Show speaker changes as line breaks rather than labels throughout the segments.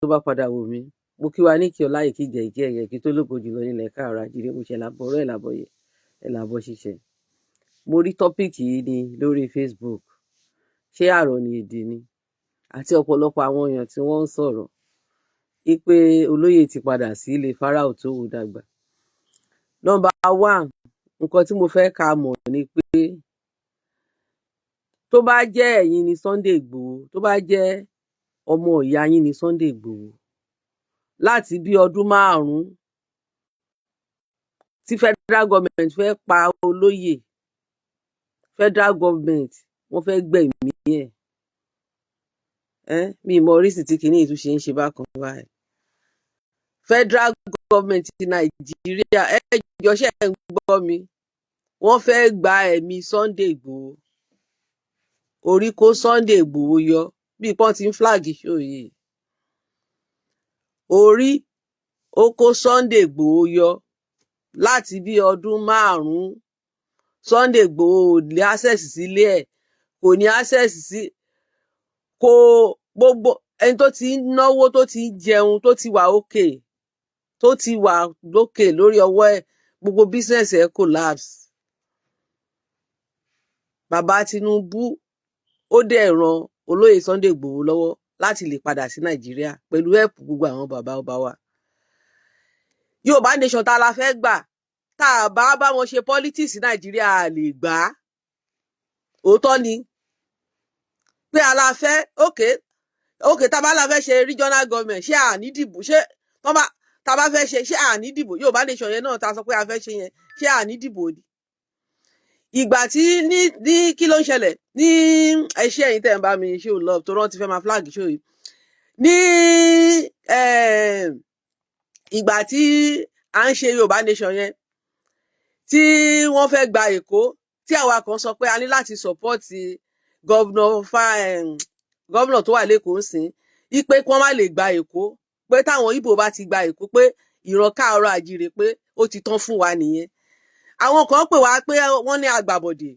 Tó bá padà wò mí, mo kí wa ní kí ọlá yìí, kí ìgẹ̀ ìkí ẹ̀yẹ kí tó lógo jùlọ nílẹ̀ káàárọ̀ àjíire. Mo ṣe làbọ̀ ọ̀rọ̀ ẹ̀ làbọ̀ yẹ ẹ̀ làbọ̀ ṣiṣẹ́. Mo rí topic yìí ní lórí Facebook. Ṣé àrọ̀ ni èdè ni àti ọ̀pọ̀lọpọ̀ àwọn èèyàn tí wọ́n ń sọ̀rọ̀ wípé olóyè ti padà sí ilé Fáráò tó wù dàgbà. Number one, nǹkan tí mo fẹ́ ká mọ̀ ni pé tó bá jẹ́ ẹ̀yin ni Sunday Igboho, tó bá jẹ́ ọmọ ìyá yín ni Sunday Igboho, láti bí ọdún 5 tí federal government fẹ́ pa olóyè, federal government wọ́n fẹ́ gbẹ̀mí ẹ̀. Mi mọ orísìí tí kinní yìí tún ṣe ń ṣe bákan báyìí. Federal government ti Nàìjíríà, ẹ jọ, ṣe ń gbọ́ mi? Wọ́n fẹ́ gba ẹ̀mí Sunday Igboho. Orí kó Sunday Igboho yọ bí pọ́n ti ń flag show yìí. Orí ó kó Sunday Igboho yọ láti bí ọdún 5. Sunday Igboho ò ní access sílé ẹ̀, kò ní access sí kò gbogbo ẹni tó ti ń náwó, tó ti ń jẹun, tó ti wà òkè, tó ti wà lókè lórí ọwọ́ ẹ̀. Gbogbo business ẹ̀ collapse. Bàbá Tinubu ó dẹ̀ ran olóyè Sunday Igboho lọ́wọ́ láti lè padà sí Nàìjíríà pẹ̀lú help gbogbo àwọn bàbá ọba wa. Yorùbá nation tá a la fẹ́ gbà, tá a bá bá wọn ṣe politics Nàìjíríà, a lè gbà á. Òótọ́ ni pé a la fẹ́. Okay, tá a bá la fẹ́ ṣe regional government, ṣé à ní dìbò? Ṣé tọ́ bá tá a bá fẹ́ ṣe, ṣé à ní dìbò? Yorùbá nation yẹn náà tá a sọ pé a fẹ́ ṣe yẹn, ṣé à ní dìbò ni? Ìgbà tí ní kí ló ń ṣẹlẹ̀ ní ẹṣẹ́ ẹ̀yin tẹ̀ ń bá mi show love tó rántí fẹ́ máa flag show yìí ní ìgbà tí à ń ṣe Yorùbá nation yẹn, tí wọ́n fẹ́ gba Èkó, tí àwa kan sọ pé a ní láti support governor fa governor tó wà lẹ́kọ̀ọ́ ń sìn ipe kí wọ́n má lè gba Èkó, pé táwọn Ìgbò bá ti gba Èkó, pé ìran káàárọ̀ àjíire, pé ó ti tán fún wa nìyẹn. Àwọn kan pè wá pé wọ́n ní àgbàbọ̀dè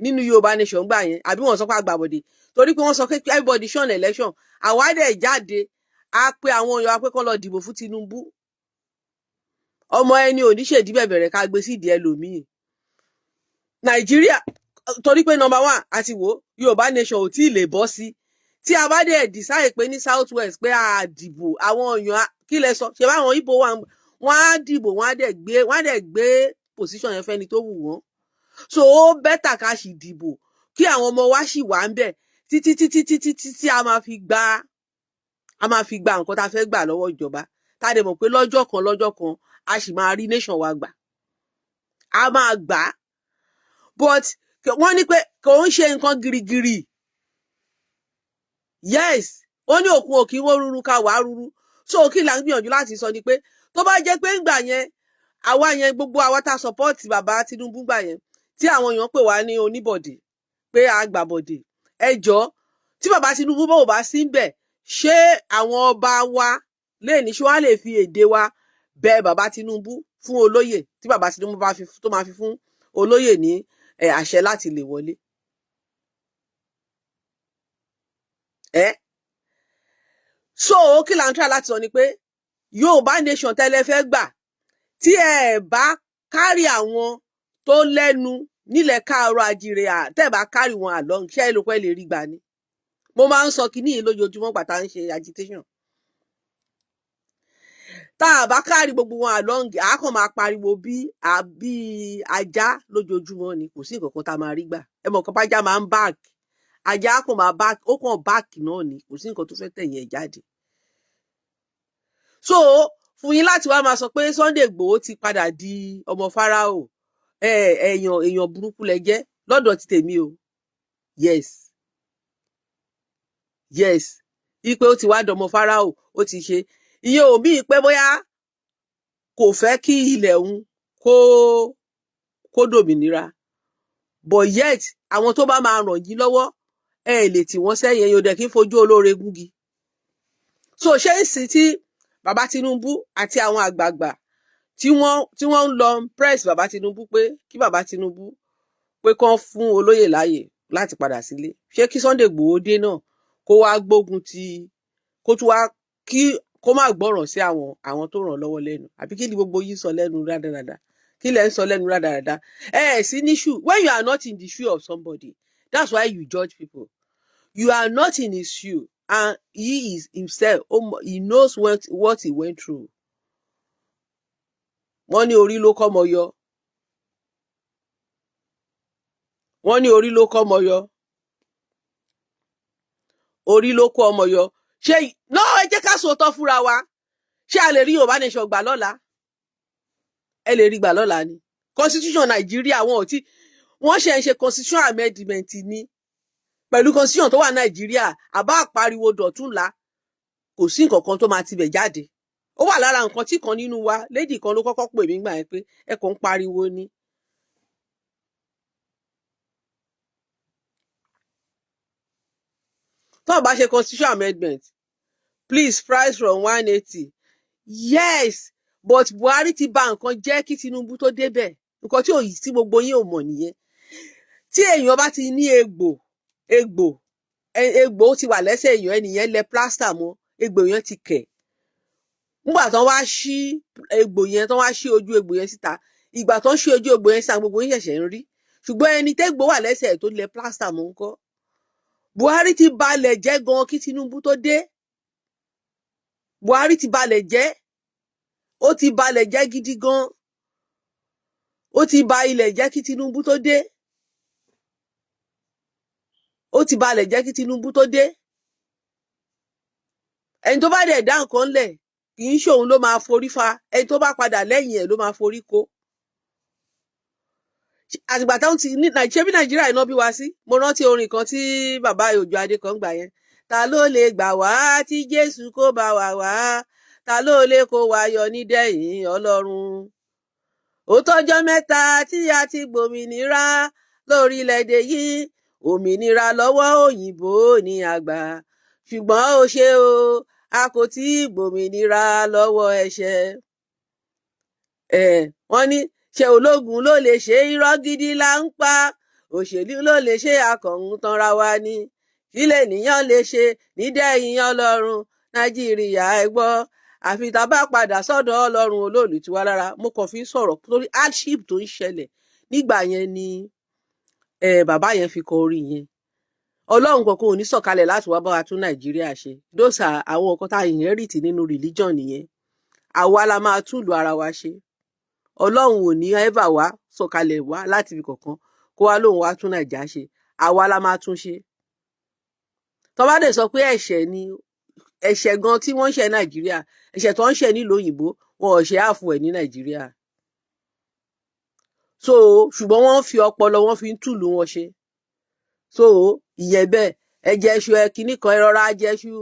nínú Yorùbá nation gbà yẹn, àbí wọ́n sọ pé àgbàbọ̀dè torí pé wọ́n sọ pé everybody shun election. Àwa dẹ̀ jáde, a pé àwọn èèyàn wa pé kán lọ dìbò fún Tinubu. Ọmọ ẹni ò ní ṣèdí bẹ̀bẹ̀rẹ̀ ká gbé sídìí ẹlòmíì. Nàìjíríà, torí pé number one àti wo Yorùbá nation ò tí ì lè bọ́ sí. Tí a bá dẹ̀ decide pé ní South West pé a dìbò, àwọn èèyàn, kí lẹ sọ? Ṣe báwọn Ìgbò wà, wọ́n á dìbò, wọ́n á dẹ̀ gbé position yẹn fẹ́ni tó wù wọ́n. So ó better ká sì dìbò kí àwọn ọmọ wa sì wà ń bẹ̀ títí títí títí títí a máa fi gba nǹkan tá a fẹ́ gbà lọ́wọ́ ìjọba, tá a dẹ̀ mọ̀ pé lọ́jọ́ kan lọ́jọ́ kan a sì máa rí nation wa gbà, a máa gbà á. But wọ́n ní pé kò ń ṣe nǹkan girigiri. Yes, ó ní òkun òkì wọ́n rúru ká wàá rúru. So kí là ń gbìyànjú láti sọ ni pé tó bá jẹ́ pé ńgbà yẹn, àwa yẹn, gbogbo àwa tá a support bàbá Tinubu gbà yẹn, tí àwọn èèyàn pè wá ní oníbọ̀dé, pé a gbàbọ̀dé, ẹ jọ̀ọ́, tí bàbá Tinubu bá ò bá sí ń bẹ̀, ṣé àwọn ọba wa lè ní, ṣé wọ́n á lè fi èdè wa bẹ bàbá Tinubu fún olóyè, tí bàbá Tinubu bá fi tó máa fi fún olóyè ní àṣẹ láti lè wọlé ẹ? So kí là ń try láti sọ ni pé Yorùbá nation tẹ́lẹ̀ fẹ́ gbà, tí ẹ bá kárí àwọn tó lẹ́nu nílẹ̀ káàárọ̀ àjíire, tẹ́ ẹ bá kárí wọn along, ṣé ẹ ló pẹ́ lè rí gbà ni? Mo máa ń sọ kinní yìí lójoojúmọ́ pàtà ń ṣe agitation. Tá a bá kárí gbogbo wọn along, a kàn máa pariwo bí àbí ajá lójoojúmọ́ ni. Kò sí nǹkan kan tá a máa rí gbà. Ẹ mọ̀ kan bájá máa ń bark, ajá kàn máa bark, ó kàn bark náà ni. Kò sí nǹkan tó fẹ́ tẹ̀yìn ẹ̀ jáde. So fún yín láti wá máa sọ pé Sunday Igboho ti padà di ọmọ Fáráò, èèyàn èèyàn burúkú lẹ jẹ́ lọ́dọ̀ ti tèmi o. Yes, ipe ó ti wá dọmọ Fáráò, ó ti ṣe ìyẹn ò bí pé bóyá kò fẹ́ kí ilẹ̀ òun kó dòmìnira. But yet, àwọn tó bá máa ràn yín lọ́wọ́, ẹ lè tì wọ́n sẹ́yìn. Ẹ̀yin ò dẹ̀ kí ń fojú olóore gúngi. So ṣé ń sìn tí bàbá Tinubu àti àwọn àgbààgbà tí wọ́n ń lọ press bàbá Tinubu pé kí bàbá Tinubu pé kán fún olóyè láàyè láti padà sílé, ṣé kí Sunday Igboho dé náà kó wá gbógun ti, kó tún wá Kí kó má gbọ́ràn sí àwọn tó ràn lọ́wọ́ lẹ́nu, àbí kí ni gbogbo yín sọ lẹ́nu rádaràda? Kí lẹ ń sọ lẹ́nu rádaràda? Ẹ ẹ sí ní shoe. When you are not in the shoe of somebody, that's why you judge people. You are not in his shoe, and he is himself, he knows what he went through. Wọ́n ní orí ló kọ́mọ yọ. Wọ́n ní orí ló kọ́mọ yọ, orí ló kó ọmọ yọ. Ṣé náà ẹ jẹ́ ká sòótọ́ fúnra wa. Ṣé a lè rí Yorùbá nation gbà lọ́la? Ẹ lè rí gbà lọ́la ni? Constitution Nàìjíríà, wọn ò tí, wọ́n ṣe ń ṣe constitution amendment ni. Pẹ̀lú constitution tó wà Nàìjíríà, àbá àpariwo dọ̀túnla, kò sí nǹkan kan tó máa tibẹ̀ jáde. Ó wà lára nǹkan tí kan nínú wa, lady kan ló kọ́kọ́ pè mí gbà yẹn pé ẹ kàn ń pariwo ni. Tó bá ṣe constitution amendment, please, price from 180. Yes, but Buhari ti bà nǹkan jẹ́ kí Tinubu tó débẹ̀. Nǹkan tí òyì tí gbogbo yín ò mọ̀ nìyẹn. Tí èèyàn bá ti ní egbò, egbò ti wà lẹ́sẹ̀ èèyàn, ẹnìyẹn lẹ plaster mọ́, egbò yẹn ti kẹ̀. Nígbà tán wá ṣí egbò yẹn, tán wá ṣí ojú egbò yẹn síta, ìgbà tán ṣí ojú egbò yẹn síta, gbogbo yín ṣẹ̀ṣẹ̀ ń rí. Ṣùgbọ́n ẹni tégbò wà lẹ́sẹ̀ tó lẹ plaster mọ́ ńkọ́? Buhari ti balẹ̀ jẹ́ gan kí Tinubu tó dé. Buhari ti balẹ̀ jẹ́, ó ti balẹ̀ jẹ́ gidi gan. Ó ti ba ilẹ̀ jẹ́ kí Tinubu tó dé. Ó ti balẹ̀ jẹ́ kí Tinubu tó dé. Ẹni tó bá dẹ̀ dá nǹkan lẹ̀, kì í ṣòun ló máa forí fa, ẹni tó bá padà lẹ́yìn ẹ̀ ló máa forí kó. Àtìgbà táwọn ti ní ṣé bí Nàìjíríà iná bí wá sí. Mo rántí orin kan tí bàbá Òjó Adé kan gbà yẹn: ta ló lè gbà wá tí Jésù kó bá wà wá? Ta ló lè kó wa yọ nídẹ̀yìn Ọlọ́run? Ó tọ́jọ́ mẹ́ta tí a ti gbòmìnira lórílẹ̀‐èdè yìí. Òmìnira lọ́wọ́ òyìnbó ní àgbà, ṣùgbọ́n ó ṣe o, a kò tí ì gbòmìnira lọ́wọ́ ẹ̀ṣẹ̀. Ẹ̀ wọ́n ní ṣé ológun ló lè ṣe? Irọ́ gidi là ń pa. Òṣèlú ló lè ṣe? Akọ̀hún tanra wa ni. Kí lènìyàn lè ṣe nídẹ̀yìn Ọlọ́run? Nàìjíríà, ẹ gbọ́, àfi tá a bá padà sọ́dọ̀ Ọlọ́run olóòlù tiwa lára. Mo kàn fi ń sọ̀rọ̀ torí hardship tó ń ṣẹlẹ̀ nígbà yẹn ni bàbá yẹn fi kọ orin yẹn. Ọlọ́run kankan ò ní sọ̀kalẹ̀ láti wá bá wa tún Nàìjíríà ṣe. Those are àwọn nǹkan tá a inherit nínú religion nìyẹn. Àwa la máa túlù ara wa ṣe. Ọlọ́run ò ní ever wá sọ̀kalẹ̀ wá láti ibi kankan kó wá lóun wá tún Nàìjà ṣe. Àwa la máa tún ṣe. Tó bá dẹ̀ sọ pé ẹ̀ṣẹ̀ ni, ẹ̀ṣẹ̀ gan tí wọ́n ń ṣe Nàìjíríà, ẹ̀ṣẹ̀ tó ń ṣe nílùú òyìnbó, wọn ò ṣe àfù ẹ̀ ní Nàìjíríà. So ṣùgbọ́n wọ́n fi ọpọlọ wọn fi ń túlù wọn ṣe. So ìyẹn bẹ́ẹ̀. Ẹ jẹ́ṣu, ẹ kinní kan, ẹ rọra jẹ́ṣu,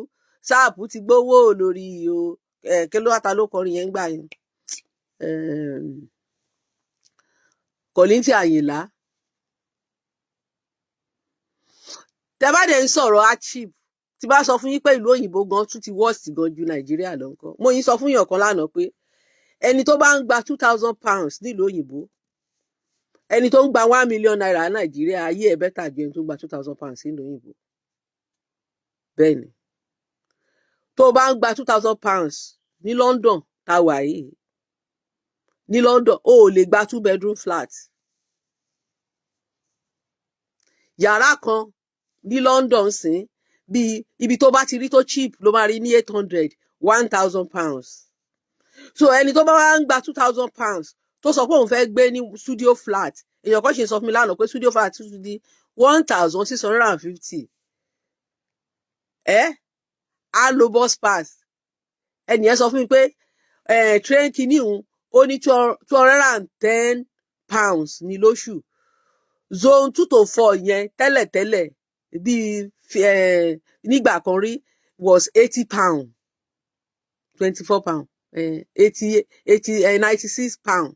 sáàpù ti gbówó lórí o. Ẹ kí ló wá, ta ló kọrin yẹn gbà yẹn? Kollington Àyìnlá. Tẹ bá dẹ̀ ń sọ̀rọ̀ hardship, tí bá sọ fún yín pé ìlú òyìnbó gan tún ti worst gan ju Nàìjíríà lọ ńkọ́? Mo yín sọ fún yàn kan lánàá pé ẹni tó bá ń gba £2,000 nílùú òyìnbó, ẹni tó ń gba ₦1 million Nàìjíríà, ayé ẹ̀ better ju ẹni tó ń gba £2,000 nílùú òyìnbó. Bẹ́ẹ̀ ni. Tó o bá ń gba £2,000 ní London tá a wà yìí, ní London, o ò lè gba two bedroom flat. Yàrá kan ní London sìn, bí ibi tó bá ti rí tó cheap ló máa rí ní 800, £1,000. So ẹni tó bá wá ń gba £2,000 tó sọ pé òun fẹ́ gbé ní studio flat, èèyàn kan ṣe sọ fún mi lánàá pé studio flat tún di 1,650. Ẹ á lo bus pass. Ẹnì yẹn sọ fún mi pé train kìíní òun, ó ní £210 ní lóṣù. Zone 2 to 4 yẹn tẹ́lẹ̀tẹ́lẹ̀, bíi nígbà kan rí, was £80, £24, eighty eighty £96.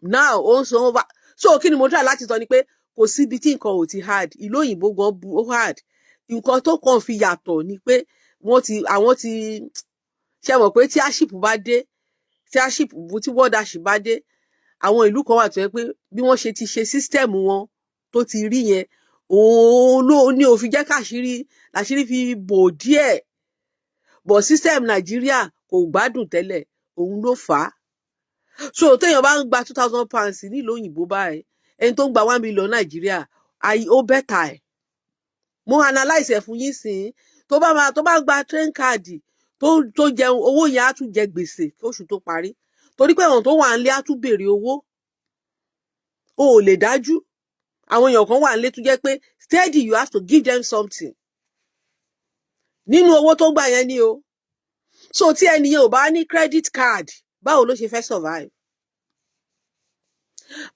Now ó ń san over. So kí ni mo try láti sọ ni pé kò síbi tí nǹkan ò ti hard. Ìlú òyìnbó gan bu ó hard. Nǹkan tó kàn fi yàtọ̀ ni pé wọ́n ti, àwọn ti ṣe mọ̀ pé tí hardship bá dé, tí hardship, tí world hardship bá dé, àwọn ìlú kan wà tó yẹ pé bí wọ́n ṣe ti ṣe system wọn tó ti rí yẹn, òun ló ní òfin jẹ́ káṣírí làṣírí fi bò díẹ̀. But system Nàìjíríà kò gbádùn tẹ́lẹ̀, òun ló fà á. So téèyàn bá ń gba £2,000 nílùú òyìnbó báyìí, ẹni tó ń gba 1 million Nàìjíríà, ó better ẹ̀. Mo analyse ẹ̀ fún yín sìn. Tó bá gba train card tó jẹun, owó yẹn á tún jẹ gbèsè kóṣù tó parí, torí pé àwọn tó wà nílé á tún béèrè owó. O ò lè dájú, àwọn èèyàn kan wà nílé tó jẹ́ pé steady, you have to give them something nínú owó tó gbà yẹn ni o. So tí ẹni yẹn ò bá ní credit card, báwo ló ṣe fẹ́ survive?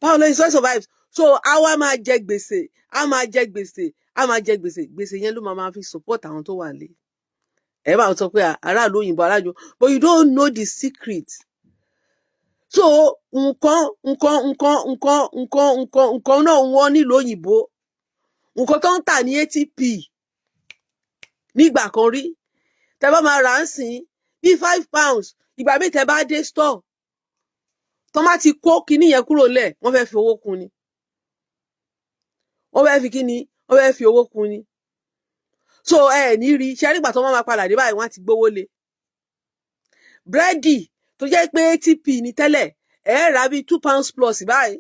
Báwo ló ṣe fẹ́ survive? So a wá máa jẹ gbèsè, a máa jẹ gbèsè, a máa jẹ gbèsè. Gbèsè yẹn ló máa máa fi support àwọn tó wà nílé. Ẹ máa sọ pé aráàlú òyìnbó aráàlú, but you don't know the secret. So nǹkan nǹkan nǹkan nǹkan nǹkan nǹkan nǹkan náà wọ́n nílùú òyìnbó. Nǹkan tó ń tà ní 80p nígbà kan rí, tẹ bá máa rà á sìn bíi £5. Ìgbà míì tẹ bá dé store, tó má ti kó kinní yẹn kúrò lẹ̀, wọ́n fẹ́ fi owó kún ni. Wọ́n fẹ́ fi kíni? Wọ́n fẹ́ fi owó kún ni. So ẹ ní rí ṣe nígbà tó wọ́n máa padà dé báyìí, wọ́n á ti gbówó lé. Búrẹ́dì tó jẹ́ pé 80p ní tẹ́lẹ̀, ẹ rà bíi £2 plus báyìí.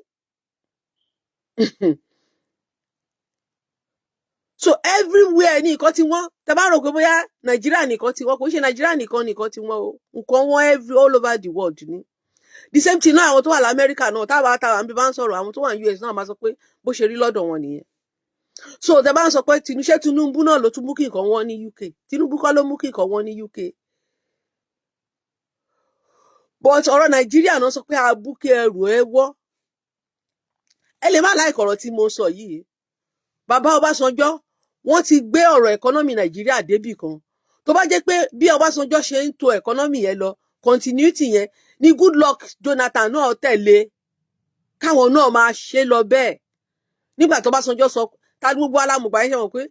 So everywhere ní nǹkan tí wọ́n. Tẹ bá rò pé bóyá Nàìjíríà nìkan tí wọ́n, kò ń ṣe Nàìjíríà nìkan nìkan tí wọ́n o. Nǹkan wọ́n every all over the world ni. The same thing náà, àwọn tó wà lamẹ́ríkà náà, táwa táwa ń bí bá ń sọ̀rọ̀, àwọn tó wà ní US náà máa sọ pé bó ṣe rí lọ́dọ̀ wọn nìyẹn. So tẹ bá ń sọ pé Tinubu, Tinubu náà ló tún mú kí nǹkan wọ́n ní UK? Tinubu kọ́ ló mú kí nǹkan wọ́n ní UK, but ọ̀rọ̀ Nàìjíríà náà sọ pé abúké ẹrù ẹ wọ́. Ẹ lè má like ọ̀rọ̀ tí mo sọ yìí. Bàbá Ọbásanjọ́, wọ́n ti gbé ọ̀rọ̀ economy Nàìjíríà débì kan. Tó bá jẹ́ pé bí Ọbásanjọ́ ṣe ń to economy yẹn lọ, continuity yẹn ní Goodluck Jonathan náà tẹ̀lé, káwọn náà máa ṣe lọ bẹ́ẹ̀. Nígbà tó Ọbásanjọ́ sọ tá gbogbo alámùgbà yẹn, ṣe mọ̀ pé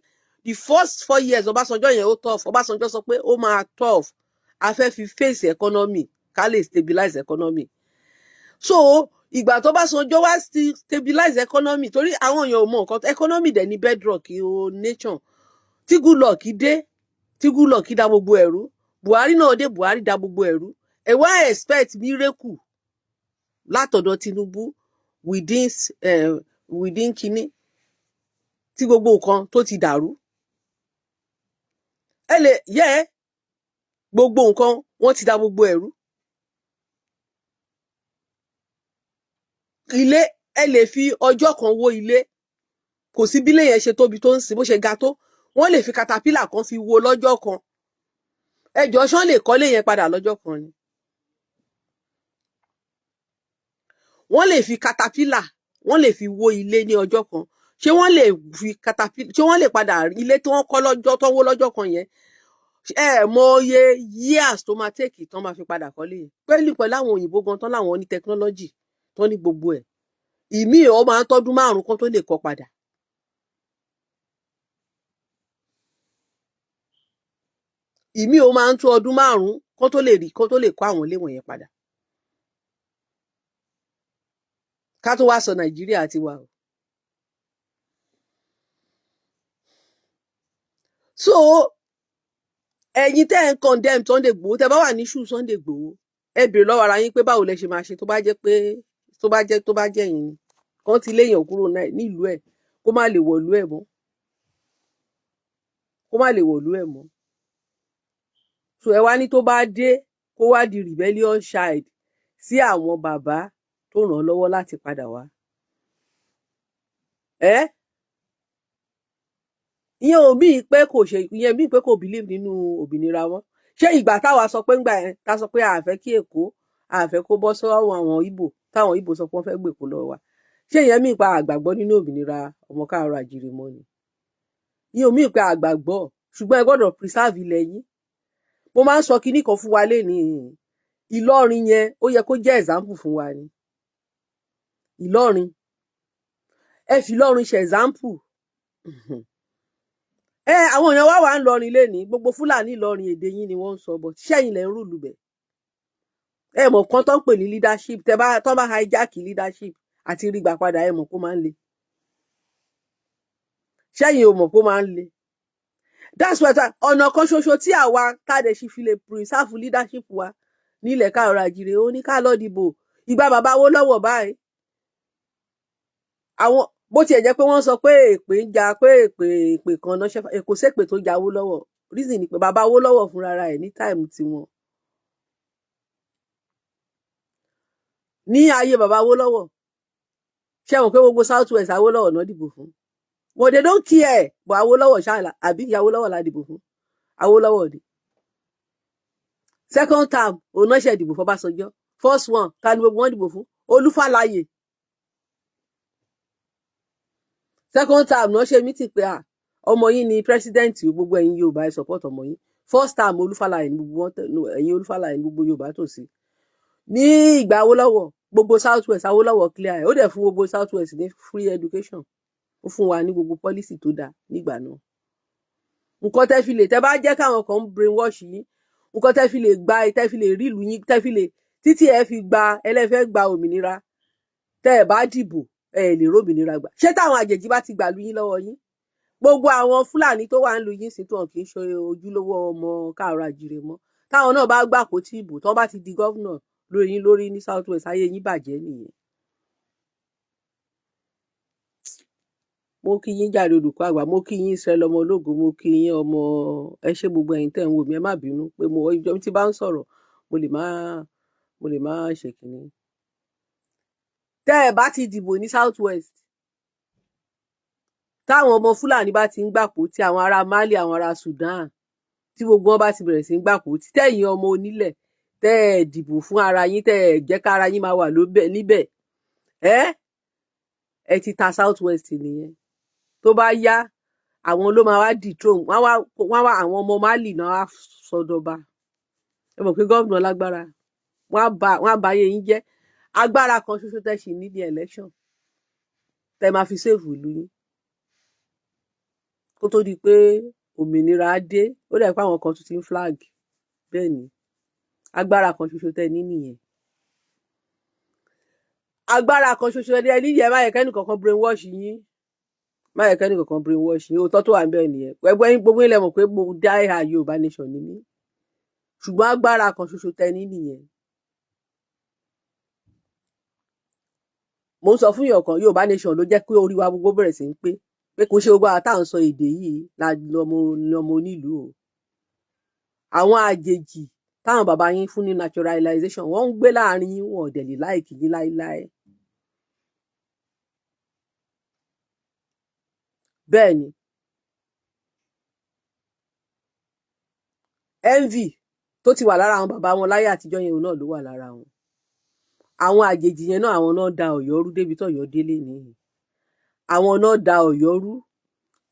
the first 4 years Ọbásanjọ́ yẹn, ó tough. Ọbásanjọ́ sọ pé ó máa tough, a fẹ́ fi face economy, ká lè stabilize economy. So ìgbà tó Ọbásanjọ́ wá stabilize economy, torí àwọn èèyàn ò mọ nǹkan, economy dẹ̀ ní bedrock o nation. Tí Goodluck dé, tí Goodluck dá gbogbo ẹ̀rú, Buhari náà dé, Buhari dá gbogbo ẹ̀rú. Ẹ wá expect miracle látọ̀dọ̀ Tinubu within kínní tí gbogbo nǹkan tó ti dàrú. Ẹ lè yẹ gbogbo nǹkan, wọ́n ti dá gbogbo ẹ̀rú. Ilé, ẹ lè fi ọjọ́ kan wó ilé. Kò sí bílé yẹn ṣe tóbi tó ń sìn, bó ṣe ga tó, wọ́n lè fi katapila kan fi wó lọ́jọ́ kan. Ẹjọ́, ṣán lè kọ́lé yẹn padà lọ́jọ́ kan ni? Wọ́n lè fi katapila, wọ́n lè fi wó ilé ní ọjọ́ kan. Ṣé wọ́n lè fi katapila, ṣé wọ́n lè padà ilé tí wọ́n kọ́ lọ́jọ́ tó wó lọ́jọ́ kan yẹn? Ẹ mọ iye years tó máa take tán máa fi padà kọ́lé yẹn? Pẹ̀lú pẹ̀lú àwọn òyìnbó gan tán láwọn ní technology tán ní gbogbo ẹ̀, ìmíì ó máa ń tọ́dún 5 kan tó lè kọ́ padà. Ìmíì ó máa ń tó ọdún 5 kán tó lè rí, kán tó lè kọ́ àwọn ilé wọ̀nyẹn padà. Ká tó wá sọ Nàìjíríà tiwa o. So ẹ̀yin tẹ́ ẹ̀ ń condemn Sunday Igboho, tẹ́ bá wà ní ṣù Sunday Igboho, ẹ bèrè lọ́wọ́ ara yín pé báwo lẹ ṣe máa ṣe tó bá jẹ́ pé tó bá jẹ́ yín ni kán ti léèyàn kúrò nílùú ẹ̀, kó má lè wọ̀lú ẹ̀ mọ́, kó má lè wọ̀lú ẹ̀ mọ́. So ẹ wá ní tó bá dé, kó wá di rebellion child sí àwọn bàbá tó ràn án lọ́wọ́ láti padà wá. Ẹ ìyẹn ò bíi pé kò ṣe, ìyẹn bíi pé kò believe nínú òmìnira wọn. Ṣé ìgbà táwa sọ pé ńgbà yẹn, tá sọ pé a fẹ́ kí Èkó, a fẹ́ kó bọ́ sọ́wọ́ àwọn Ìgbò, táwọn Ìgbò sọ pé wọ́n fẹ́ gbèkó lọ́wọ́ wa, ṣé ìyẹn mí pa àgbàgbọ́ nínú òmìnira ọmọ káàárọ̀ àjíire mọ́ ni? Ìyẹn ò mí pé àgbàgbọ́, ṣùgbọ́n ẹ gbọ́dọ̀ preserve ilẹ̀ yín. Mo máa ń sọ kinní kan fún wa lénìí. Ìlọrin yẹn, ó yẹ kó jẹ́ example fún wa ni. Ìlọrin, ẹ fi Ìlọrin ṣe example. Ẹ àwọn èèyàn wá wà ń lọrin lénìí, gbogbo Fúlàní Ìlọrin, èdè yín ni wọ́n ń sọ bọ̀. Ṣẹ́yìn lẹ́ ń rúlu bẹ̀. Ẹ mọ̀ kan tó ń pè ní leadership, tẹ bá tó bá hijack leadership àti rí gbà padà, ẹ mọ̀ kó máa ń le. Ṣẹ́yìn ò mọ̀ kó máa ń le. That's why ọ̀nà kan ṣoṣo tí àwa tá a dẹ̀ ṣì fi lè preserve leadership wa nílẹ̀ káàárọ̀ àjíire, ó ní ká lọ dìbò. Ìgbà bàbá Awólọ́wọ̀ báyìí, àwọn bó tiẹ̀ jẹ́ pé wọ́n sọ pé èpè ń ja, pé èpè kan náà ṣe, kò sépè tó ja Awólọ́wọ̀. Reason ni pé bàbá Awólọ́wọ̀ fúnra ẹ̀ ní time tiwọn, ní ayé bàbá Awólọ́wọ̀, ṣé wọn pé gbogbo South West, Awólọ́wọ̀ náà dìbò fún? But they don't care. But Awólọ́wọ̀ ṣáà, àbí Awólọ́wọ̀ la dìbò fún? Awólọ́wọ̀ ni. Second term, òun náà ṣe dìbò fún Ọbásanjọ́. First one, ta ni gbogbo wọn dìbò fún? Olú Fálaè. Second term náà ṣe meeting pé, à, ọmọ yín ni president, gbogbo ẹ̀yin Yorùbá, ẹ support ọmọ yín. First term, Olú Fálaè ní gbogbo wọn, ẹ̀yin Olú Fálaè ní gbogbo Yorùbá tó sí. Ní ìgbà Awólọ́wọ̀, gbogbo South West, Awólọ́wọ̀ clear ẹ̀, ó dẹ̀ fún gbogbo South West ní free education, ó fún wa ní gbogbo policy tó dáa nígbà náà. Nǹkan tẹ́ fi lè, tẹ́ bá jẹ́ káwọn kan ń brainwash yín, nǹkan tẹ́ fi lè gba, tẹ́ fi lè rí ìlú yín, tẹ́ fi lè títí ẹ fi gba ẹlẹ́fẹ́ gba òmìnira, tẹ́ ẹ bá dìbò, ẹ lè rómìnira gbà. Ṣé táwọn àjèjì bá ti gbà lu yín lọ́wọ́ yín, gbogbo àwọn Fúlàní tó wà ń lu yín sí, tó hàn kì í ṣe ojúlówó ọmọ káàárọ̀ àjíire mọ́, táwọn náà bá gbà kó tí ìbò tó bá ti di governor lórí yín lórí ní South West, ayé yín bàjẹ́ nìyẹn. Mo kí yín jàre, olùkọ́ àgbà. Mo kí yín, Israel ọmọ ológo. Mo kí yín, ọmọ. Ẹ ṣé, gbogbo ẹ̀yin tẹ́ ń wò mí. Ẹ má bínú pé mo ìjọ tí bá ń sọ̀rọ̀, mo lè má ṣe kínní. Tẹ́ ẹ bá ti dìbò ní South West, táwọn ọmọ Fúlàní bá ti ń gbàpò, tí àwọn ará Mali, àwọn ará Sudan, tí gbogbo wọn bá ti bẹ̀rẹ̀ sí ń gbàpò, tí tẹ̀yin ọmọ onílẹ̀ tẹ́ ẹ dìbò fún ara yín, tẹ́ ẹ jẹ́ kára yín máa wà níbẹ̀, ẹ ti ta South West nìyẹn. Tó bá yá, àwọn ló máa wá dethrone. Wọ́n wá àwọn ọmọ Mali náà wá sọdọba. Ẹ mọ̀ pé gómìnà lágbára, wọ́n á ba ayé yín jẹ́. Agbára kan ṣoṣo tẹ́ ṣì ní ní election tẹ́ máa fi save ìlú yín kó tó di pé òmìnira dé. Ó dẹ̀ pé àwọn kan tún ti ń flag. Bẹ́ẹ̀ ni, agbára kan ṣoṣo tẹ́ ní nìyẹn. Agbára kan ṣoṣo ẹni yẹn, má yẹ kẹ́ni kankan brainwash yín, má yẹ kẹ́ni kankan brainwash yín. Òótọ́ tó wà níbẹ̀ nìyẹn. Ẹgbẹ́ yín, gbogbo yín lẹ mọ̀ pé mo dá ìhà Yorùbá nation ní mí, ṣùgbọ́n agbára kan ṣoṣo tẹ́ ní nìyẹn. Mo ń sọ fún yàn kan, Yorùbá nation ló jẹ́ pé orí wa gbogbo bẹ̀rẹ̀ sí ń pé kò ṣe gbogbo àwọn tá à ń sọ èdè yìí la lọmọ onílùú o. Àwọn àjèjì táwọn bàbá yín fún ní naturalization, wọ́n ń gbé láàrin yín, wọn ò dẹ̀ lè like yín láéláé. Bẹ́ẹ̀ ni, envy tó ti wà lára àwọn bàbá wọn láyé àtijọ́ yẹn náà ló wà lára wọn. Àwọn àjèjì yẹn náà, àwọn náà da Ọ̀yọ́ rú débi tó Ọ̀yọ́ délé nìyí. Àwọn náà da Ọ̀yọ́ rú,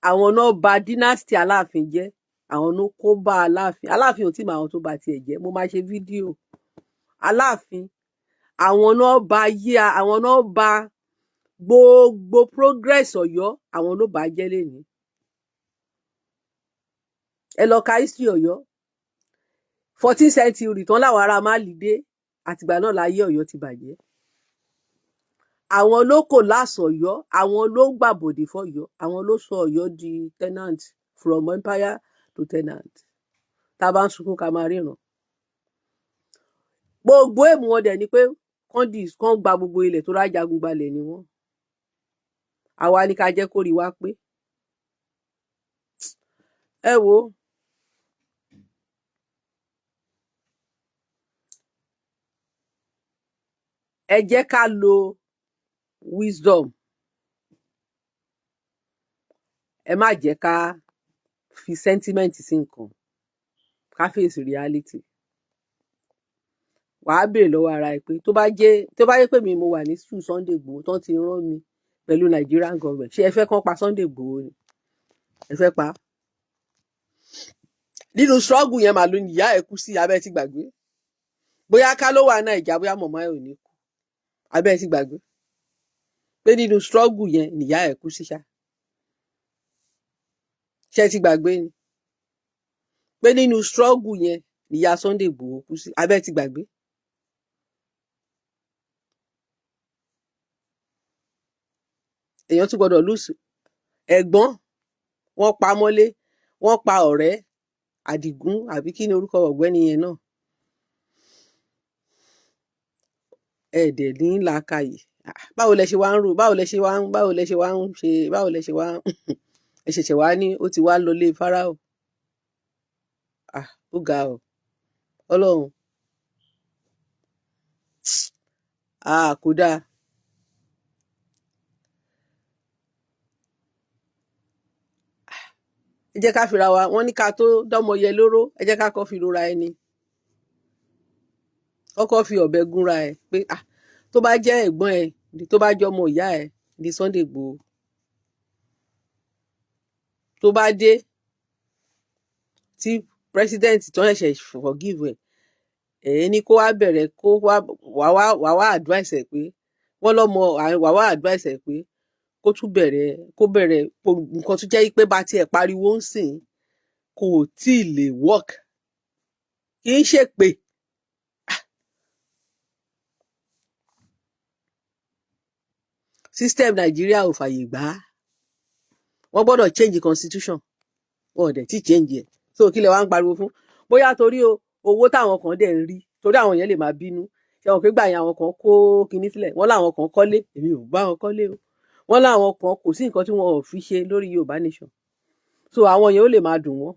àwọn náà bà dynasty Aláàfin jẹ́, àwọn ló kó bá Aláàfin. Aláàfin ò tí mọ àwọn tó bà tiẹ̀ jẹ́. Mo máa ṣe fídíò Aláàfin. Àwọn náà bà yí, àwọn náà bà gbogbo progress Ọ̀yọ́, àwọn ló bà á jẹ́ lénìí. Ẹ lọ ka history Ọ̀yọ́. 14th century tán láwọn ará Mali dé, àtìgbà náà láyé Ọ̀yọ́ ti bàjẹ́. Àwọn ló collapse Ọ̀yọ́, àwọn ló gbàbọdè fọ́yọ́, àwọn ló sọ Ọ̀yọ́ di tenant, from empire to tenant. Tá a bá ń sunkún, ká máa ríran. Gbogbo aim wọn dẹ̀ ni pé kán gba gbogbo ilẹ̀ tó rájagun gbalẹ̀ ni wọ́n. Àwa ni ká jẹ́ kó rí wa pé ẹ wo, ẹ jẹ́ ká lo wisdom. Ẹ má jẹ́ ká fi sentiment sí nǹkan, ká face reality. Wàá béèrè lọ́wọ́ ara ẹ pé tó bá jẹ́ pé mi mo wà ní school Sunday Igboho tán ti rán mi pẹ̀lú Nigerian government, ṣé ẹ fẹ́ kán pa Sunday Igboho ni? Ẹ fẹ́ pa á nínú struggle yẹn? Màá ló ní ìyá ẹ kú sí abẹ́ ti gbàgbé. Bóyá ká ló wà Naija, bóyá mọ̀mọ́ ẹ ò ní kú. Abẹ́ ti gbàgbé pé nínú struggle yẹn nìyá ẹ kú sí ṣá. Ṣé ti gbàgbé ni pé nínú struggle yẹn nìyá Sunday Igboho kú sí? Abẹ́ ti gbàgbé. Èèyàn tún gbọ́dọ̀ lose ẹ̀gbọ́n, wọ́n pa mọ́lé, Wọ́n pa ọ̀rẹ́ Àdìgún, àbí kí ni orúkọ ọ̀gbẹ́ni yẹn náà? Ẹ dẹ̀ ní làákàyè. Báwo lẹ ṣe wá ń rò? Báwo lẹ ṣe wá ń ṣe? Báwo lẹ ṣe wá ń ẹ ṣẹ̀ṣẹ̀ wá ní ó ti wá lọlé Fáráò? Ah, ó ga ọ Ọlọ́run. Ah, kò dáa. Ẹ jẹ́ ká fira wa, wọ́n ní ká tó dọ́mọ yẹ lóró, ẹ jẹ́ ká kọ́ fi rora ẹni, kọ́kọ́ fi ọ̀bẹ gúnra ẹ pé, ah, tó bá jẹ́ ẹ̀gbọ́n ẹ, tó bá jẹ́ ọmọ ìyá ẹ ní Sunday Igboho, tó bá dé tí president tó ṣẹ̀ṣẹ̀ forgive ẹ̀, ẹ̀ ní kó wá bẹ̀rẹ̀, kó wá wá advice ẹ̀ pé wọ́n lọ́mọ wá wá advice ẹ̀ pé kó tún bẹ̀rẹ̀, kó bẹ̀rẹ̀ nǹkan tó jẹ́ pé bá tiẹ̀ pariwo ń sìn kò tí ì lè work. Kì í ṣe pé system Nàìjíríà ò fàyè gbà á. Wọ́n gbọ́dọ̀ change constitution, wọn ò dẹ̀ tí change ẹ̀. So kí lẹ wá ń pariwo fún? Bóyá torí owó táwọn kan dẹ̀ ń rí, torí àwọn yẹn lè máa bínú. Ṣé wọn pé gbà yẹn àwọn kan kó kinní sílẹ̀, wọ́n láwọn kan kọ́lé, èmi ò bá wọn kọ́lé o. Wọ́n láwọn kan, kò sí nǹkan tí wọn ò fi ṣe lórí Yorùbá nation. So àwọn yẹn ó lè máa dùn wọ́n.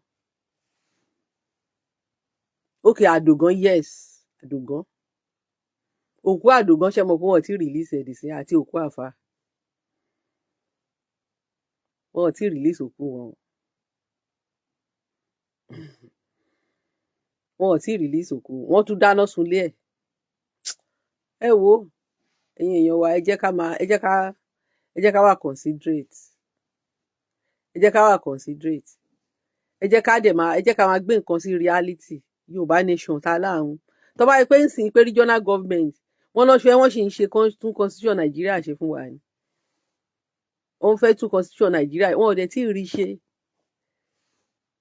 Ok, Àdògán, yes, Àdògán, òkú Àdògán, ṣe mọ̀ pé wọ́n ti release ẹ̀ dì sí, àti òkú àfa, wọn ò tí release òkú wọn, wọn ò tí release òkú wọn, tún dáná sunlé ẹ̀. Ẹ wo, ẹ̀yin èèyàn wa, ẹ jẹ́ ká wà considerate, ẹ jẹ́ ká wà considerate, ẹ jẹ́ ká dẹ̀ máa, ẹ jẹ́ ká máa gbé nǹkan sí reality. Yorùbá nation tá láàrún, tó bá yẹ pé ń sìn pé regional government wọ́n lọ́ ṣe, wọ́n sì ń ṣe tún constitution Nàìjíríà ṣe fún wa ni. Wọ́n fẹ́ tún constitution Nàìjíríà, wọn ò dẹ̀ tí ì rí ṣe,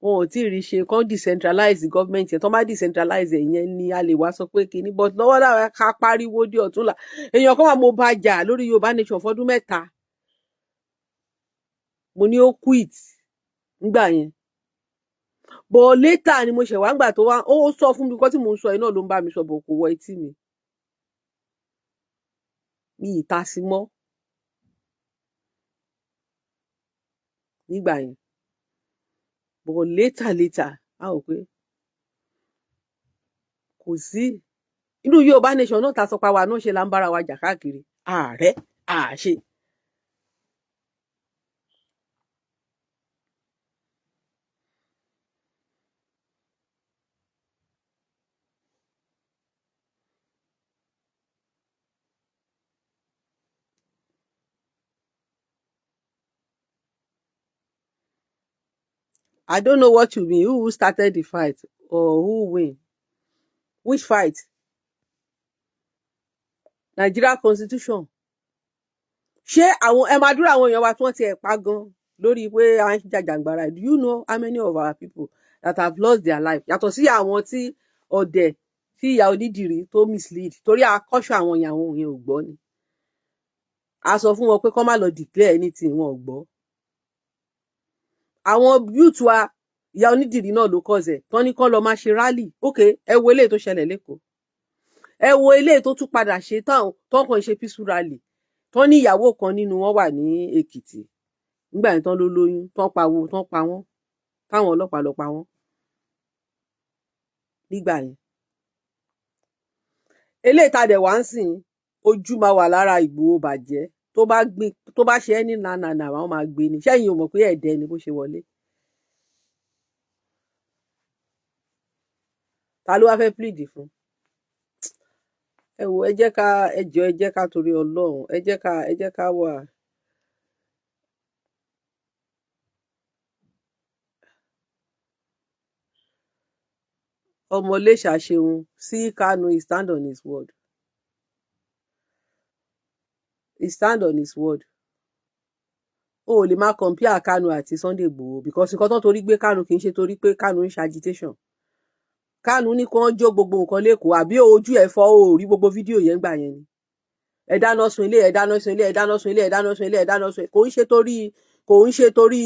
wọn ò tí ì rí ṣe. Kán decentralize government yẹn, tó bá decentralize ẹ̀ yẹn ni a lè wá sọ pé kinní. But lọ́wọ́ lára ká pariwo dé ọ̀túnla, èèyàn kan wà, mo bá jà lórí Yorùbá nation fọdún 3, mo ní ó quit ngbà yẹn. But later ni mo ṣẹ̀ wá ngbà tó wá, ó sọ fún mi, kọ́ tí mò ń sọ yìí náà ló ń bá mi sọ bọ̀, kò wọ etí mi, mi ì ta sí mọ́ nígbà yẹn. But later later, a ò pé kò sí inú Yorùbá nation náà ta sọ pa wa náà ṣe là ń bára wa jà káàkiri ààrẹ àṣe. I don't know what you mean. Who started the fight or who win? Which fight? Nigeria constitution. Ṣé àwọn ẹ máa dúró, àwọn èèyàn wa tí wọ́n ti ẹ̀ pa gan lórí pé à ń jàjàǹgbara? Do you know how many of our people that have lost their life? Yàtọ̀ sí àwọn tí ọ̀dẹ̀ tí ìyá onídìrí tó mislead, torí akọ́ṣọ́ àwọn èèyàn, àwọn yẹn ò gbọ́ ni. A sọ fún wọn pé kọ́ má lọ declare anything, wọn ò gbọ́. Àwọn youth wa, ìyá onídìrí náà ló kọ̀ọ̀sẹ̀ tán ní kán lọ máa ṣe rally. Ok, ẹ wo eléyìí tó ṣẹlẹ̀ lẹ́kọ̀ọ́, ẹ wo eléyìí tó tún padà ṣe tán, tán kàn ṣe peaceful rally, tán ní ìyàwó kan nínú wọn wà ní Èkìtì nígbà yẹn, tán ló lóyún, tán pawó, tán pa wọ́n, táwọn ọlọ́pàá lọ pa wọ́n nígbà yẹn. Eléyìí tá a dẹ̀ wá ń sìn, ojú máa wà lára Ìgbòho bàjẹ́. Tó bá gbin, tó bá ṣe é ní nànànà, àwọn máa gbé ni. Ṣẹ́yìn ò mọ̀ pé ẹ̀dẹ́ ni bó ṣe wọlé? Ta ló wá fẹ́ plead fún? Ẹ wo, ẹ jẹ́ ká, ẹ jọ̀ọ́, ẹ jẹ́ ká torí Ọlọ́run, ẹ jẹ́ ká wà. Ọmọléṣà ṣeun. See, Kanu, he stand on his word, he stand on his word. O ò lè máa compare Kanu àti Sunday Igboho, because nǹkan tó torí gbé Kanu kì í ṣe torí pé Kanu ń ṣe agitation. Kanu ní kí wọ́n jó gbogbo nǹkan lẹ́kọ̀ọ́, àbí ojú ẹ̀ fọ́? O rí gbogbo fídíò yẹn gbà yẹn ni. Ẹ dáná sun ilé, ẹ dáná sun ilé, ẹ dáná sun ilé, ẹ dáná sun ilé, ẹ dáná sun. Kò ń ṣe torí, kò ń ṣe torí,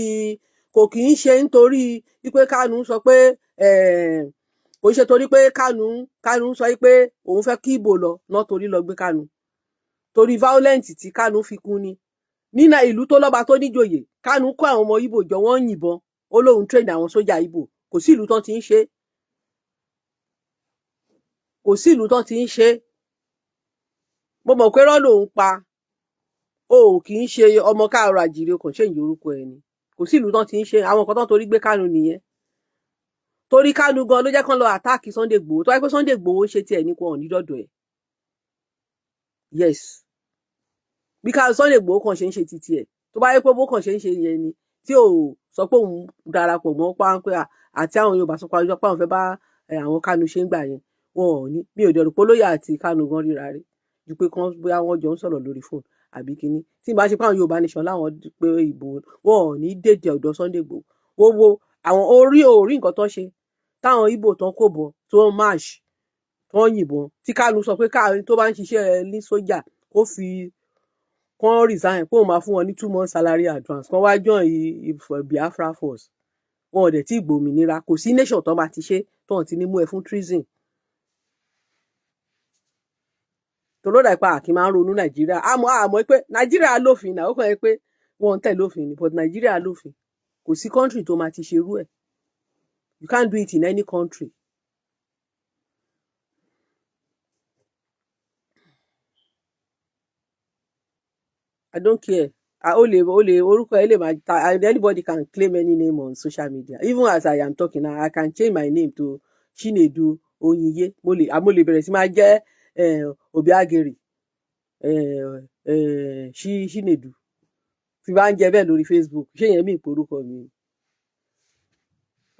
Kò kì í ṣe nítorí wípé Kánú sọ pé, kò ṣe torí pé Kánú sọ pé òun fẹ́ kí Ìgbò lọ náà torí lọ gbé Kánú, torí violent tí Kánú fi kún ni. Nínú ìlú tó lọ́ba tó níjòyè, Kánú kó àwọn ọmọ Ìgbò jọ, wọ́n yìnbọn, ó lóun train àwọn sójà Ìgbò. Kò sí ìlú tán ti ń ṣe, kò sí ìlú tán ti ń ṣe. Mo mọ̀ pé rọ́ lòun pa o, kì í ṣe ọmọ káàárọ̀ àjíire, kò ṣe ìyẹn orúkọ ẹ ni. Kò sí ìlú tán ti ń ṣe àwọn nǹkan tán torí gbé Kánú nìyẹn. Torí Kánú gan ló jẹ́ kán lọ attack Sunday Igboho. Tó wáyé pé Sunday Igboho ṣe tiẹ̀ ní kò ní dọ̀dọ̀ ẹ̀. Yes, bí ká Sunday Igboho kàn ṣe ń ṣe titi ẹ̀, tó bá yẹ pé bó kàn ṣe ń ṣe yẹn ni, tí ò sọ pé òun darapọ̀ mọ́ páńpẹ́ àti àwọn Yorùbá sọ pé àwọn fẹ́ bá àwọn Kánú ṣe ń gbà yẹn, wọn ò ní. Mi ò dẹ̀rù pé olóyè àti Kánú gan ríra rí ju pé kán bóyá wọ́n jọ ń sọ̀rọ̀ lórí fóònù àbí kínní. Tí n bá ṣe pé àwọn Yorùbá nation láwọn pé ìbò, wọn ò ní dèdè ọ̀dọ̀ Sunday Igboho. Wo àwọn orí orí nǹkan tó ṣe táwọn Ìgbò tán kò bọ̀, tó ń march, tó ń yìnbọn, tí Kánú sọ pé káàrin tó bá ń ṣiṣẹ́ ní sójà kó fi kán resign, kó máa fún wọn ní 2 months salary advance, kán wá join Biafra force. Wọn ò dẹ̀ tí gbòmìnira. Kò sí nation tó máa ti ṣe tó ti ní mú ẹ fún treason. Torí ó dà pé àkì máa ń ronú Nàìjíríà. Àmọ́ pé Nàìjíríà lófin náà, ó kàn yẹ pé wọ́n ń tẹ̀lé òfin ni, but Nàìjíríà lófin. Kò sí country tó máa ti ṣerú ẹ̀. You can't do it in any country. I don't care. Ó lè orúkọ ẹ lè máa ta. Anybody can claim any name on social media. Even as I am talking now, I can change my name to Chinedu Oyinye. Mo lè bẹ̀rẹ̀ sí máa jẹ́ Obiageri Chinedu tí bá ń jẹ bẹ́ẹ̀ lórí Facebook. Ṣé yẹn mi ìporúkọ mi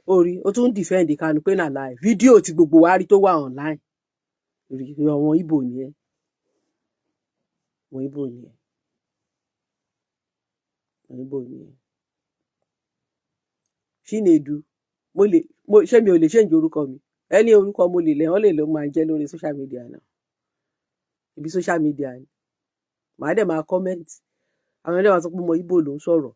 orí ó tún defend Kanu pé nà láì fídíò tí gbogbo wa rí tó wà online rí. Àwọn Ìgbò nìyẹn, àwọn Ìgbò nìyẹn, àwọn Ìgbò nìyẹn. Chinedu, mo lè mo ṣé mi ò lè change orúkọ mi? Ẹni orúkọ mo lè lẹ wọn lè lọ máa jẹ lórí social media náà. Ibi social media ni màá dẹ̀ máa comment. Àwọn ẹlẹ́wọ̀n sọ pé ọmọ Ìgbò ló ń sọ̀rọ̀.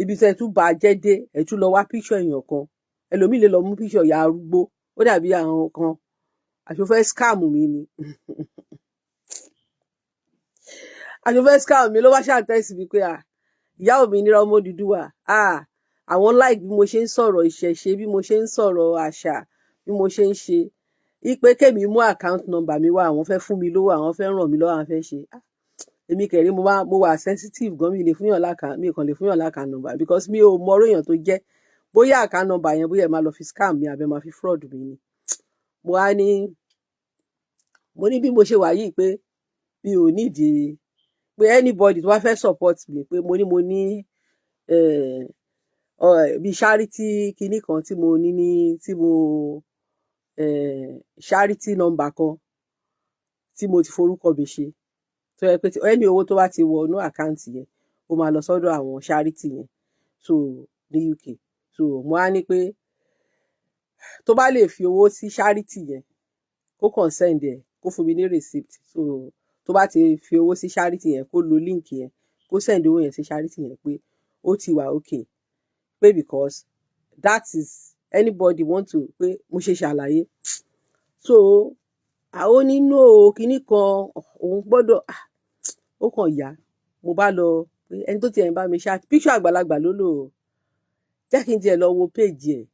Ibi tẹ́ ẹ tún bá jẹ́ dé, ẹ tún lọ wá picture èèyàn kan. Ẹlòmíì lè lọ mú picture ìyá arúgbó, ó dàbí àwọn kan àṣọ fẹ́ scam mi ni, àṣọ fẹ́ scam mi ló wá ṣàtẹ́sí mi pé ìyá òmìnira ọmọ Odùduwà, àwọn like bí mo ṣe ń sọ̀rọ̀ ìṣẹ̀ṣe, bí mo ṣe ń sọ̀rọ̀ àṣà, bí mo ṣe ń ṣe, ipe kémi mú account number mi wá, àwọn fẹ́ fún mi lówó, àwọn fẹ́ ràn mí lọ́wọ́, àwọn fẹ́ ṣe. Èmi kẹ̀rí, mo máa mo wà sensitive gan. Mi lè fún yàn l'account, mi kàn lè fún yàn l'account number because mi ò mọ ọ̀rọ̀ èèyàn tó jẹ́. Bóyá account number yẹn, bóyá ẹ máa lọ fi scam mi àbẹ máa fi fraud mi ni. Mo wá ní, mo ní bí mo ṣe wà yìí pé mi ò nídìí pé anybody tó bá fẹ́ support mi, pé mo ní bí charity kinní kan tí mo ní tí mo charity number kan tí mo ti forúkọ mi ṣe, tó yẹ pé ẹni owó tó bá ti wọ inú account yẹn, ó máa lọ sọ́dọ̀ àwọn charity yẹn, so ní UK. So mo á ní pé tó bá lè fi owó sí charity yẹn, kó kàn send ẹ, kó fún mi ní receipt. So tó bá ti fi owó sí charity yẹn, kó lo link yẹn, kó send owó yẹn sí charity yẹn, pé ó ti wà okay, pé because that is anybody want to, pé mo ṣe ṣàlàyé. So àwọn nínú kinní kan òun gbọ́dọ̀ ó kàn yá. Mo bá lọ pé ẹni tó tiẹ̀ ń bá mi ṣá píṣọ àgbàlagbà ló lò ó, jẹ́ kí n tiẹ̀ lọ wo péèjì ẹ̀.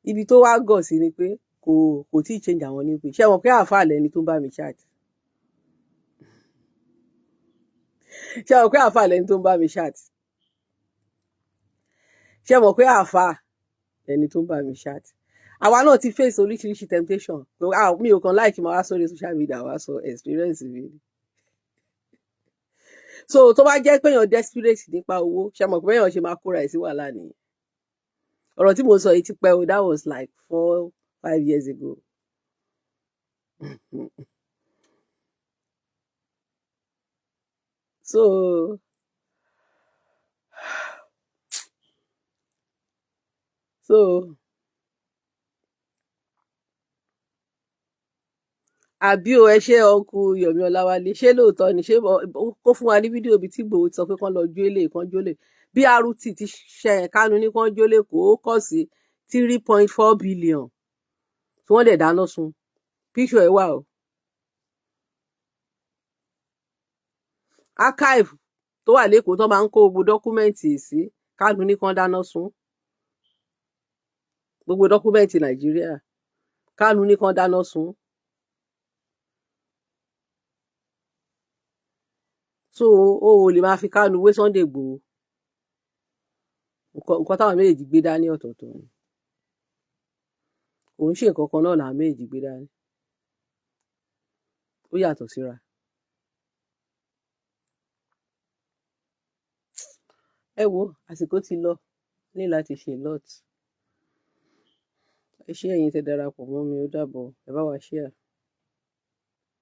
Ibi tó wá gọ̀ sí ni pé kò tí ì change àwọn ní pé ṣé wọn pé àáfàá lẹni tó ń bá mi chat, ṣé wọn pé àáfàá lẹni tó ń bá mi chat, ṣé wọn pé àáfàá lẹni tó ń bá mi chat. Àwa náà ti face oríṣiríṣi temptation. Mi ò kàn láìkí máa wá sórí social media wá sọ experience mi. So tó bá jẹ́ pé èèyàn desperate nípa owó, ṣe mọ̀ pé èèyàn ṣe máa kóra ẹ̀ sí wàhálà nìyẹn. Ọ̀rọ̀ tí mo sọ yìí ti pẹ́ o. That was like 4-5 years ago. So Àbí o, ẹ ṣe ọkù Yomi Ọláwálé, ṣé lóòótọ́ ni? Ṣé kó fún wa ní fídíò bíi tí Ìgbòho ti sọ pé kán lọ jó lè kán jó lè BRT ti ṣe Kánú ní kán jó lẹ́kọ̀ọ́, ó kọ̀ sí 3.4 billion tí wọ́n dẹ̀ dáná sun. Píṣọ ẹ̀ wà o. Archive tó wà lẹ́kọ̀ọ́ tó máa ń kó gbogbo document sí, Kánú ní kán dáná sun gbogbo document Nàìjíríà, Kánú ní kán dáná sun. So o ò lè máa fi Kánú wé Sunday Igboho. Nǹkan táwọn méjèèjì gbé dání ọ̀tọ̀ọ̀tọ̀ ni. Òun ṣe nǹkan kan náà làwọn méjèèjì gbé dání, ó yàtọ̀ síra. Ẹ wo, àsìkò ti lọ ní láti ṣe lot. Ẹ ṣé ẹ̀yin tẹ́ darapọ̀ mọ́ mi, ó dàbọ̀, ẹ bá wa share.